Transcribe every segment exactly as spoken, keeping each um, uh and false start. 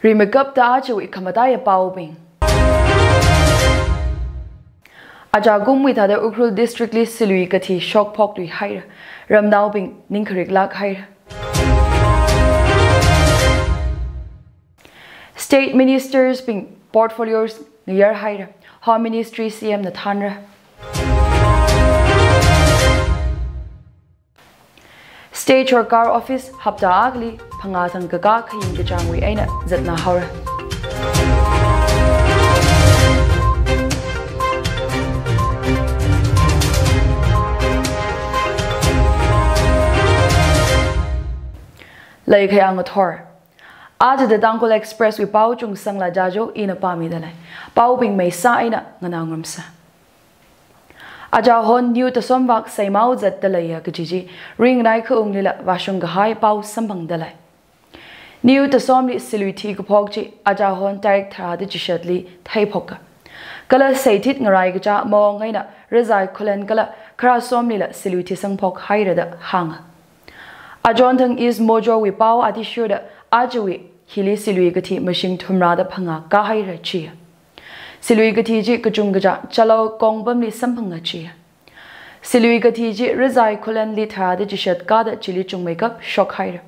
Rimeikapta ajawui khamataiya paobing. Ajakumwui thāda Ukhrul District li silui kathi shokphok luihaira. Ramnaobing ningkharik lākhaira. State Ministers bing portfolios ngayarhaira. Home Ministry C M na thānra. State Sorkar Office hapta akhali phangā thang kakā khaying kachāngwui eina zatnā haora. Leikhayang athor. Aja The Tangkhul Express wui pao chungsangla jajo ina pāmida lei. Paobing meisā eina nganāngarumsa. Aja hon New Tasomvak seimao zatda leiya kaji chi ringnai khaunglila vāshung kahai pao samphangda lei. New Tasomli silui thikaphok chi aja hon tarik tharāda chishatli theiphoka. Kala seithit ngarai kachā maong eina Razai Khullen kala Kharasomlila silui thisangphok haira da hānga. Achonthang East Mojowui pao athishurda ajawui hili silui kathi mashing thumrāda phangā kāhaira chiya. Silui kathi chi kachungkachā Chalao kongpamli samphanga chiya. Silui kathi chi Razai Khullenli tharāda chishat kāda chili chungmeikap shokhaira.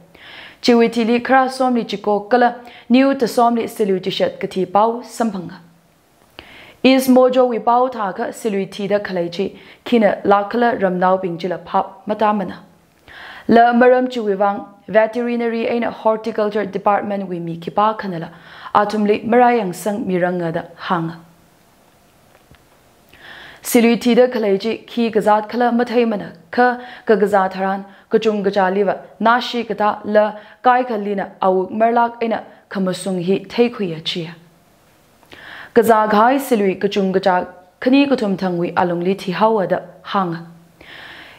Chiwui thili Kharasomli chiko kala New Tasomli silui chishat kathi pao samphanga. East Mojowui pao thākha silui thida khalei chi khina lākkhala ramnaobing chila phap matāmana. La maram chiwui vang Veterinary eina Horticulture Department wui mi khipākhanala athumli maraiyangsang miranga da hānga. Silui thida khalei chi khi kazāt khala matheimana kha kakazā tharan kachungkachāliva nāshi katā la kaikhalina awuk marlāk eina khamasung hi theikhuiya chiya. Kazā kahai silui kachungkachā khani kathum thangwui alungli thihaowa da hānga.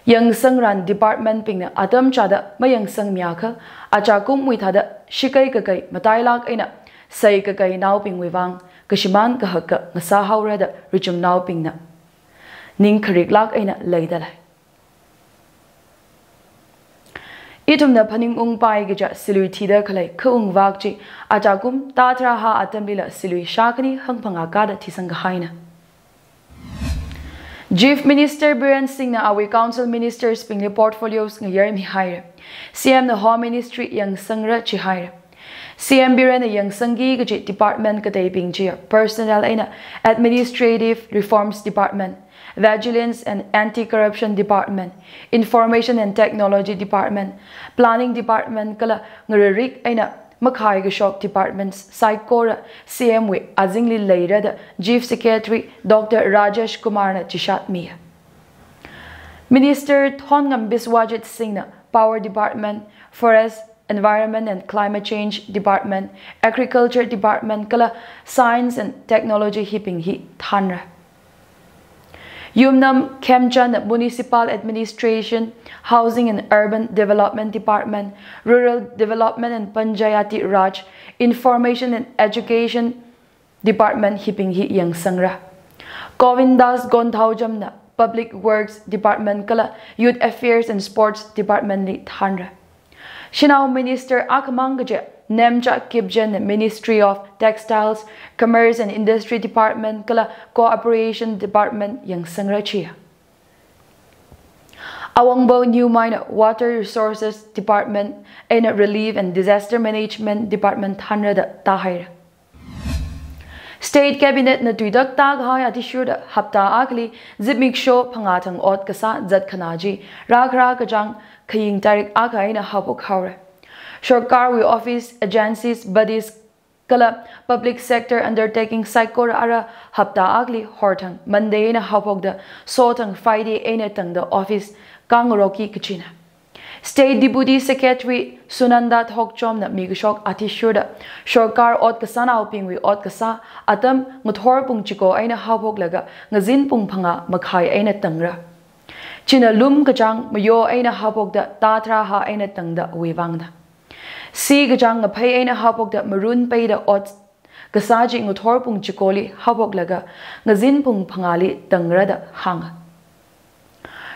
Yangsangran department bingna atam chāda mayangsangmiakha ajakumwui thāda shikai kakai matailāk eina sei kakainaobingwui vang kashimān kahaka ngasāhaora da richumnaobingna ningkhariklāk eina leida lei. Ithumna phaningungpai kaja silui thida khalei khaungvak chi ajakum tā tharāhā atamlila silui shākhani hangphangā kāda thisang kahaina. Chief Minister Biren Singhna awui Council Ministers bingli portfolios ngayarmihaira. C M na Home Ministry yangsangra chihaira. C M Birenna yangsangki kaji department kateibing chiya Personnel eina Administrative Reforms Department, Vigilance and Anti-Corruption Department, Information and Technology Department, Planning Department kala ngararik eina makhai kashok departments saikora C M wui azingli leira da Chief Secretary Doctor Rajesh Kumarna chishatmiya. Minister Thongam Biswajit Singhna Power Department, Forest, Environment and Climate Change Department, Agriculture Department kala Science and Technology hibing hi thānra. Yumnam Khemchand Municipal Administration, Housing and Urban Development Department, Rural Development and Panchayati Raj, Information and Education Department hibing hi yangsangra. Govindas Gonthaujamna Public Works Department kala Youth Affairs and Sports Department li thānra. Shanao Minister akhamang kaja Nemcha Kipgenna Ministry of Textiles, Commerce and Industry Department kala Cooperation Department yangsangra chiya. Awangbo Newmai na Water Resources Department eina Relief and Disaster Management Department thānra da tāhaira. State Cabinet na tuitak tākahai athishurda hapta akhali zimiksho phangā thang ot kasā zatkhanā chi rākhara kachāng khaying tarik akha eina haophok haora. Sorkarwui office, agencies, bodies kala public sector undertaking saikora ara hapta akhali horthang Monday eina haophokda sothang Friday eina tangda office kāngaroki kachina. State Deputy Secretary Sunanda Thokchomna mikashok athishurda sorkar ot kasānaobingwui ot kasā atam ngathor pung chiko eina haophoklaga ngazin pung phangā makhai eina tangra. China lum kachāng mayo eina haophokda tā tharāhā eina tangdawui vangna. Si kachāng ngaphei eina haophokda marun peida ot kasā chi ngathor pung chikoli haophoklaga ngazin pung phangāli tangra da hānga.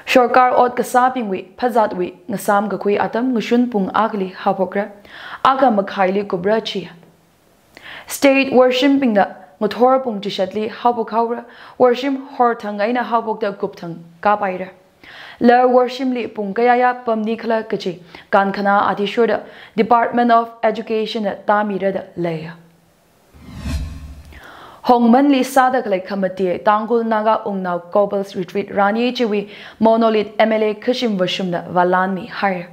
Sorkar ot kasābingwui phazatwui ngasām kakhui atam ngashun pung akhali haophokra, akha makhaili kupra chiya. State worshipbingna ngathor pung chishatli haophok haora, worship hall thang eina haophokda kupthang kapaira. Laa worshipli pung kayāya pamni khala kaji kankhana athishurda Department of Education na tamira da leiya. Hongmanli sāda khalei khamate Tangkhul Naga Ungnao Couples Retreat rāni chiwui Monolith M L A Khashim Vashumna vālanmi haira.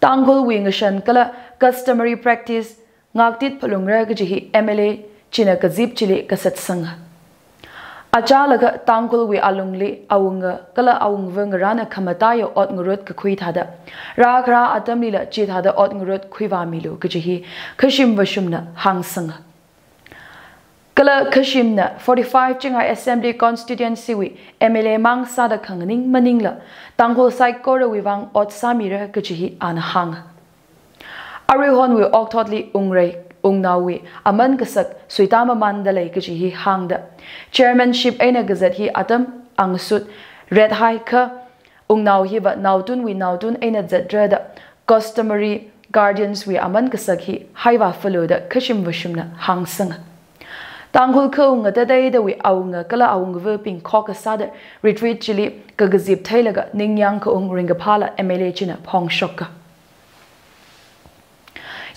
Tangkhulwui ngashan kala customary practice ngaktit phalungra kaji hi M L A china kazip chili kasatsanga. Achālakha Tangkhulwui alungli awunga kala awungva ngarāna khamataiya ot ngarut kakhui thāda, rākhara atamlila chithāda ot ngarut khuivāmilu kaji hi Khashim Vashumna hāngsanga. Kala Khashimna forty-five Chingai Assembly Constituency wui M L A mang sāda khanganing maningla, Tangkhul saikorawui vang ot sāmira kaji hi ana hānga. Aruihonwui okthotli ungrei ungnaowui aman kasak suitamamanda lei kaji hi hāngda, chairmanship eina kazat hi atam angsut rethai kha ungnao hiva naotunwui naotun eina zatra da customary guardians wui aman kasak hi haivā phalu da Khashim Vashumna hāngsanga. Tangkhul khaung ngatateidawui awunga kala awungvabing khokkha sāda retreat chili kakazip theilaga ningyāng khaung ringkaphāla M L A china phongshoka.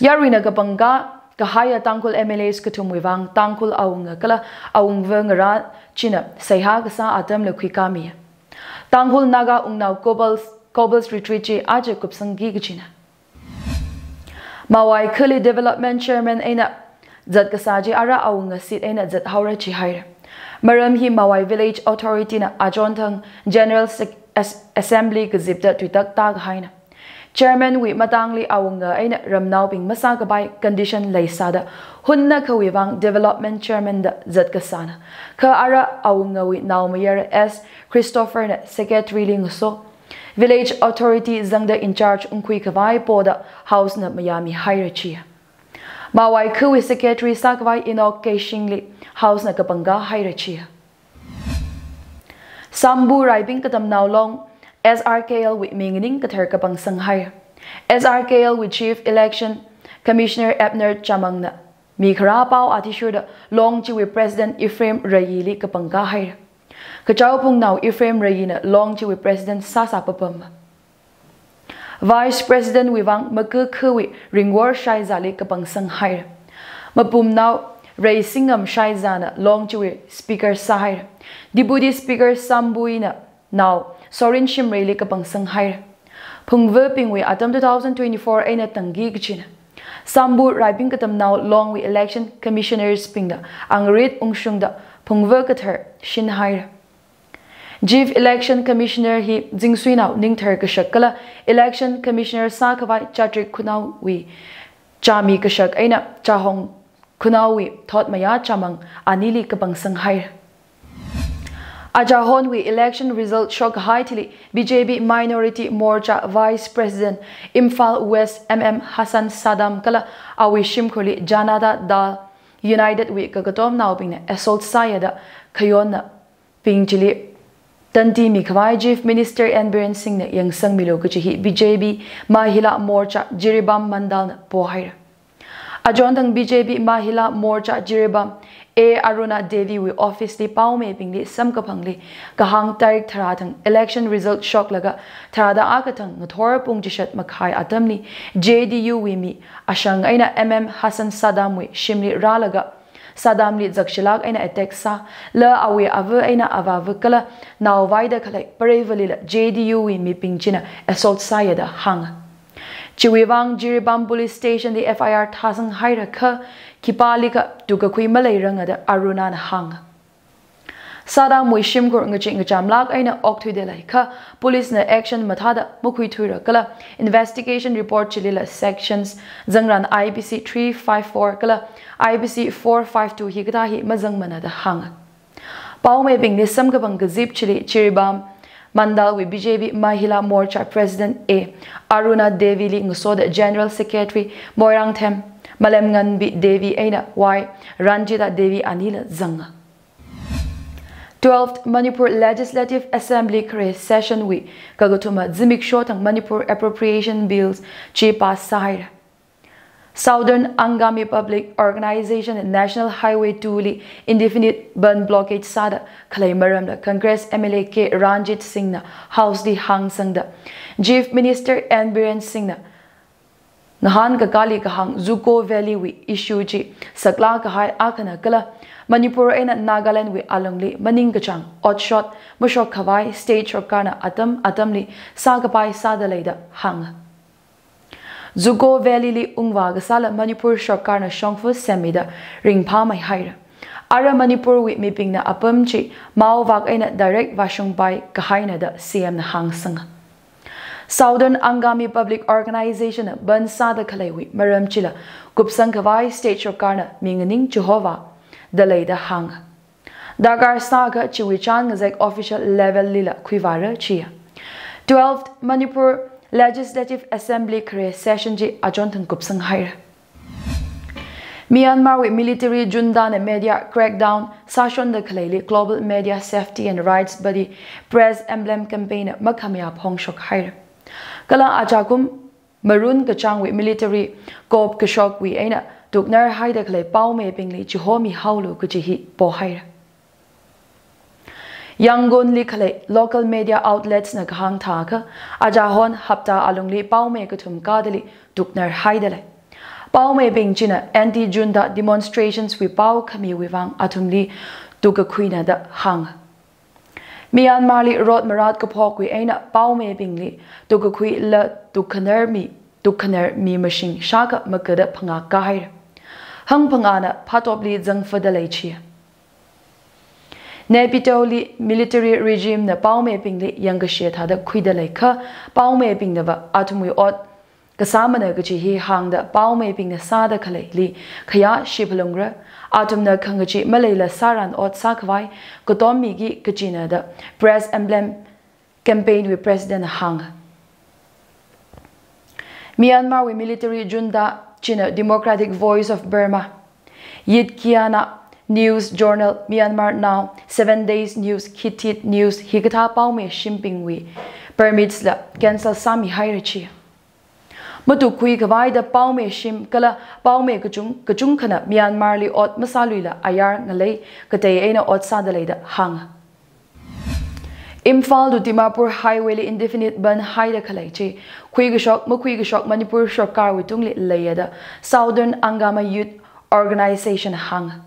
Yaruina kapangkā kahaiya Tangkhul M L As kathumwui vang Tangkhul awunga kala awungva ngarā china seihā kasā atamla khuikāmi. Tangkhul Naga Ungnao Couples, Couples Retreat chi aja kupsangki kachina. Mawai khali development chairman eina zat kasā chi ara awunga seat eina zat haora chihaira. Maram hi Mawai Village Authority na achonthang General Sec-, As-, Assembly kazipda tuitak tākahaina. Chairman wui matangli awunga eina ramnaobing masākapai condition leisāda hunnakhawui vang development chairman da zat kasāna. Kha ara awungawui naomayara S Christopher na secretary li ngaso. Village Authority zangda in charge ungkhui khavai poda House na mayāmi haira chiya. Mawai khawui secretary sākhavai Enoch Keishing li House na kapangkā haira chiya. Sambu Raibing Katamnao Long S R K L wui minganing kathar kapangsang haira. S R K L wui Chief Election Commissioner Abner Chamang na mi kharā pao athishurda Long chiwui President Ephraim Rayi li kapangkā haira. Kachao Phungnao Ephraim Rayi na Long chiwui President sāsā papam. Vice President wui vang Maku khawui Ringwor Shaiza li kapangsang haira. Mapumnao Reisingam Shaiza na Long chiwui Speaker sāhaira. Deputy Speaker Sambu na nao Sorin Shimrei li kapangsang haira. Phungvabingwui atam two thousand twenty-four eina tangki kachina. Sambu Raibing Katamnao Long wui Election Commissioners bingna angrit ungshungda phungva kathar shin haira. Chief Election Commissioner hi Zingsuinao Ningthar Kashak kala Election Commissioner sākhavai Chatrik Khunaowui Chami Kashak eina Chahong Khunaowui Thotmaya Chamang anili kapangsang haira. Achahonwui election result shokkahai thili B J P Minority Morcha Vice President Imphal West M M Hassan Sadam kala awui shimkhurli Janata Dal United wui kakatomnaobingna assault sāya da khayonna bing chili tanti mikhavai Chief Minister N Biren Singh na yangsangmilu kaji hi B J P Mahila Morcha Jiribam Mandal na pohaira. Achonthang B J P Mahila Morcha Jiribam A Aruna Devi wui office li paomibingli samkaphangli kahāng tarik tharā thang election result shoklaga tharāda akha thang ngathor pung chishat makhai atamli J D U wui mi ashang eina M M Hassan Sadam wui shimli rālaga Sadam li zakshilak eina attack sā, laa awui ava eina avāva kala naovaida khalei pareivalila J D U wui mibing china assault sāya da hānga. Chiwui vang Jiribam Police Station li F I R thāsang haira kha khipālikha tukakhui maleiranga da Aruna na hānga. Sadam wui shimkhur ngachee ngachamlak eina okthuida lei kha police na action mathāda makhuithuira kala investigation report chilila sections zangran I P C three five four kala I P C four five two hikathā hi mazangmana da hānga. Paomibingli samkaphang kazip chili Jiribam Mandal wui B J P Mahila Morcha President A Aruna Devi li ngasoda General Secretary Moirangthem Malemnganbi Devi eina Y Ranjita Devi anila zanga. Twelfth Manipur Legislative Assembly khare session wui kakathuma zimiksho thang Manipur Appropriation Bills chi pass sāhaira. Southern Angami Public Organization National Highway two li indefinite bandh blockade sāda khalei maramla Congress M L A K Ranjit Singh na House li hāngsangda, Chief Minister N Biren Singh na ngahānkakāli kahāng Zuko Valley wui issue chi saklāk kahai akhana kala Manipur eina Nagaland wui alungli maningkachāng otshot mashok khavai state sorkarna atam atamli sākapai sāda leida hānga. Zuko Valley li ungvā kasāla Manipur sorkarna shongfa semmida ringphāmei haira. Ara Manipur wui mibingna apam chi maovak eina direct vāshungpai kahaina da C M na hāngsanga. Southern Angami Public Organization na bandh sāda khaleiwui maram chila kupsang khavai state sorkarna minganing chihovāda leida hānga. Darkar sākha chiwui chān ngazek official level lila khuivāra chiya. Twelfth Manipur Legislative Assembly khare session chi achonthang kupsang haira. Myanmar wui military junta na media crackdown sāshonda khaleili Global Media Safety and Rights Body Press Emblem Campaign na makhamayā phongshok haira. Kala ajakum Maroon kachāngwui military coup kashokwui eina tuknar haida khalei paomibingli chihomi haolu kaji hi pohaira. Yangon li khalei local media outlets na kahāng thākha, ajahon hapta alungli paomi kathum kadali tuknar haida lei. Paomibing china anti-junta demonstrations wui pao khamiwui vang athumli tukkakhuina da hānga. Myanmar li rot marat kaphokwui eina paomibingli tukkakhuila tukkhanar mi, tukkhanar mi mashing shākha makada phangā kahaira. Hangphangāna phatopli zangfada lei chiya. Naypyitaw li military regime na paomibingli yangkashe thāda khuida leikha, paomibingnava athumwui ot kasāmana kaji hi hāngda paomibingna sāda khaleili khayā shiphalungra, athumna khangachee maleila sāran ot sākhavai katom miki kajina da Press Emblem Campaign wui president na hānga. Myanmar wui military junta china Democratic Voice of Burma, Yitkyana News Journal, Myanmar Now, Seven Days News, Khit Thit News hikathā paomishimbingwui permits la cancel sāmi haira chiya. Matukkhui khavaida paomishim kala paomi kachung, kachungkhana Myanmar li ot masāluila ayar ngalei katei eina ot sāda leida hānga. Imphal to Dimapur highway li indefinite bandh haida khalei chi khuikashok makhuikashok Manipur sorkarwui tungli leiya da Southern Angami Youth Organization hānga.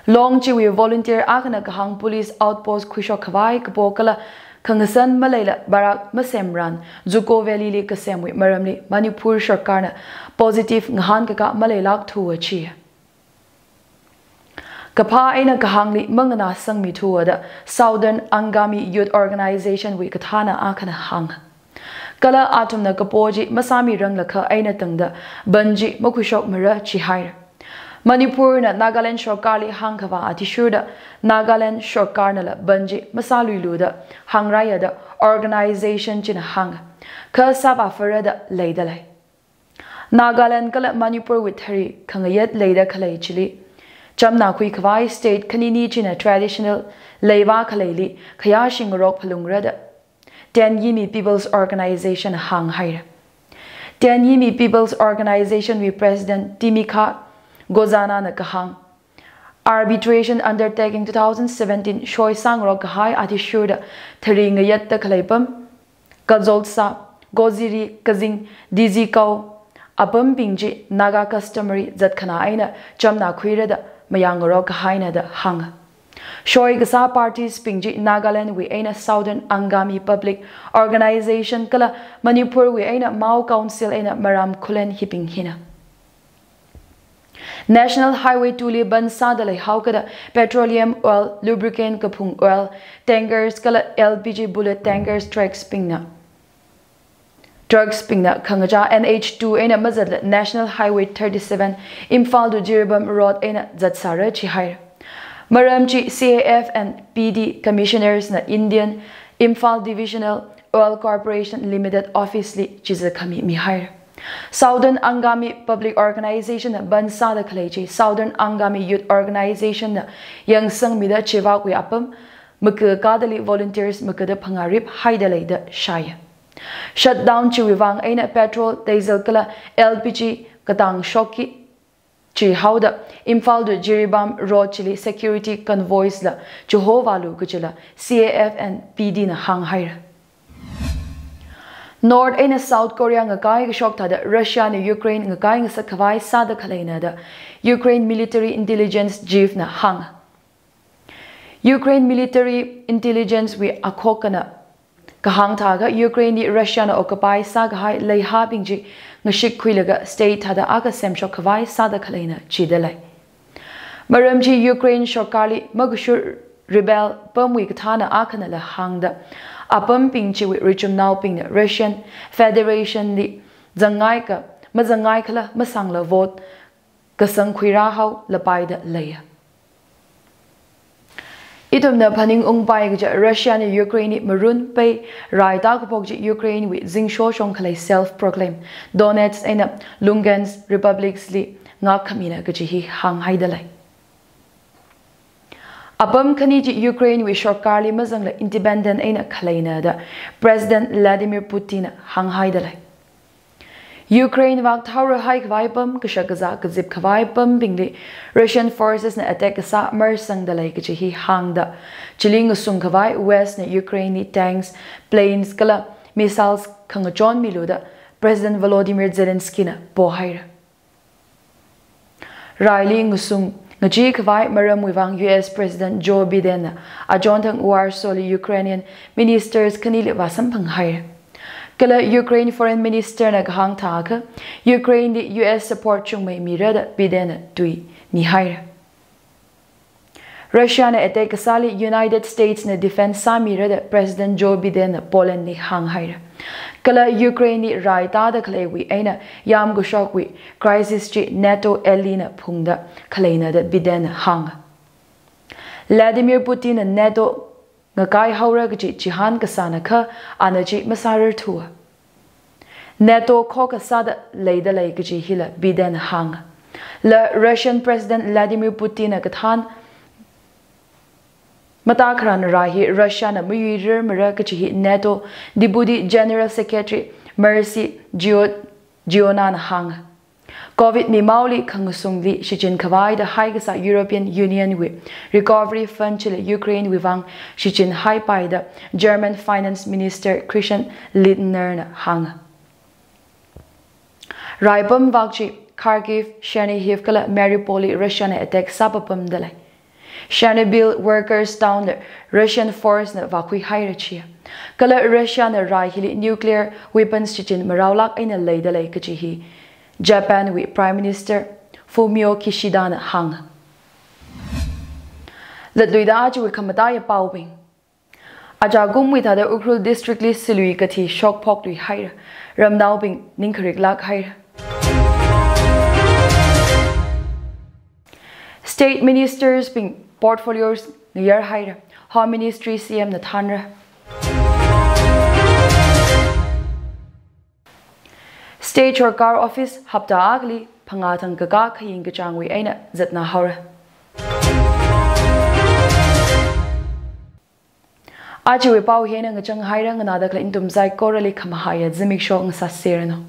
Long chiwui volunteer akhana kahāng police outpost khuishok khavai kapo kala khangasan maleila barrack masemran Zuko Valley li kasemwui maramli Manipur sorkarna positive ngahānkakā maleilākthuwa chiya. Kaphā eina kahāngli manganāsangmithuwa da Southern Angami Youth Organization wui kathāna akhana hānga. Kala athumna kapo chi masāmiranglakha eina tangda bandh chi makhuishokmara chihaira. Manipur na Nagaland sorkarli hāngkhavā athishurda Nagaland sorkarnala bandh chi masāluilu da hāngraiya da organization china hānga. Kha sāvāphara da leida lei. Nagaland kala Manipur wui thari khangayat leida khalei chili chamnakhui khavai state khanini china traditional leivā khaleili khayā shingarok phalungra da Tenyimi People's Organization hānghaira. Tenyimi People's Organization wui President Timikha Gozhana na kahāng, Arbitration Undertaking two thousand seventeen shoi sāngarok kahai athishurda thari ngayatta khalei pam, Kazolsa, Goziri, Kazing, Dizikau apambing chi Naga customary zatkhanā eina chamnakhuira da mayāngarok kahaina da hānga. Shoi kasā parties bing chi Nagaland wui eina Southern Angami Public Organization kala Manipur wui eina Mao Council eina Maram Khullen hibing hina. National Highway two li bandh sāda leihaokada petroleum oil, lubricant kaphung oil, tankers kala L P G bulk tankers trucks bingna, trucks bingna khangachā N H two eina mazatla National Highway thirty-seven Imphal to Jiribam road eina zatsāra chihaira. Maram chi C A F and P D commissioners na Indian Imphal Divisional Oil Corporation Limited office li chizakhami mihaira. Southern Angami Public Organization na bandh sāda khalei chi Southern Angami Youth Organization na yangsangmida chivakwui apam makakādali volunteers makada phangā rip haida lei da shāya. Shutdown chiwui vang eina petrol, diesel kala L P G katang shokki chihaoda Imphal to Jiribam road chili security convoys la chihovālu kajila C A F and P D na hānghaira. North eina South Korea ngakai kashok thāda Russia na Ukraine ngakai ngasakkhavai sāda khaleina da Ukraine military intelligence chief na hānga. Ukraine military intelligence wui akhokana kahāng thākha Ukraine li Russia na occupy sākahai leihābing chi ngashikkhuilaga state thāda akha semshokkhavai sāda khaleina chida lei. Maram chi Ukraine sorkarli makashur rebel pamwui kathāna akhanala hāngda, apambing chiwui richumnaobingna Russian Federation li zangngaika mazangngaikhala masāngla vote kasangkhuirāhaolapai da leiya. Ithumna phaningungpai kaja Russia na Ukraine li marun pei raita kaphok chi Ukraine wui zingsho shong khalei self-proclaimed Donetsk eina Lugansk republics li ngakkhamina kaji hi hānghaida lei. Apam khani chi Ukraine wui sorkarli mazangla independent eina khaleina da President Vladimir Putin na hānghaida lei. Ukraine vak thaorahai khavai pam, kashak kazā kazipkhavai pambingli Russian forces na attack kasā marsangda lei kaji hi hāngda, chili ngasungkhavai West na Ukraine li tanks, planes kala missiles khangachon milu da President Volodymyr Zelensky na pohaira. Raili ngasung ngachee khavai maramwui vang U S President Joe Biden na achonthang Warsaw li Ukrainian ministers khanili vāsamphanghaira. Kala Ukraine Foreign Minister na kahāng thākha, Ukraine li U S support chungmei mira da Biden na tui mihaira. Russia na attack kasāli United States na defense sāmira da President Joe Biden na Poland li hānghaira. Kala Ukraine li raitāda khaleiwui eina yamkashokwui crisis chi NATO ally na phungda khaleina da Biden na hānga. Vladimir Putin na NATO ngakai haora kaji chihān kasāna kha ana chi masārarthua. NATO khokha sāda leida lei kaji hila Biden na hānga. La Russian President Vladimir Putin na kathān matākharan rai hi Russia na mayuirirmara kaji hi NATO Deputy General Secretary Maryse Gio-, Gionna na hānga. Covid mimaoli khangasungli shichinkhavai da haikasā European Union wui Recovery Fund chili Ukraine wui vang shichinhaipai da German Finance Minister Christian Lindner na hānga. Raipam vak chi Kharkiv, Chernihiv kala Mariupol li Russia na attack sāpapamda lei. Chernobyl workers town li Russian force na vākhuihaira chiya. Kala Russia na rai hili nuclear weapons shichin maraolāk eina leida lei kaji hi Japan wui Prime Minister Fumio Kishida na hānga. Latluida ajawui khamataiya paobing. Aja kumwui thāda Ukhrul District li silui kathi shokphokluihaira. Ramnaobing ningkhariklāk haira. State Ministers bing portfolios ngayarhaira. Home Ministry C M na thānra. State sorkar office hapta akhali phangā thang kakā khaying kachāngwui eina zatnā haora. Ajawui pao hina ngachang haira, nganāda khalei nathum saikorali khamahaiya zimiksho ngasāseranu.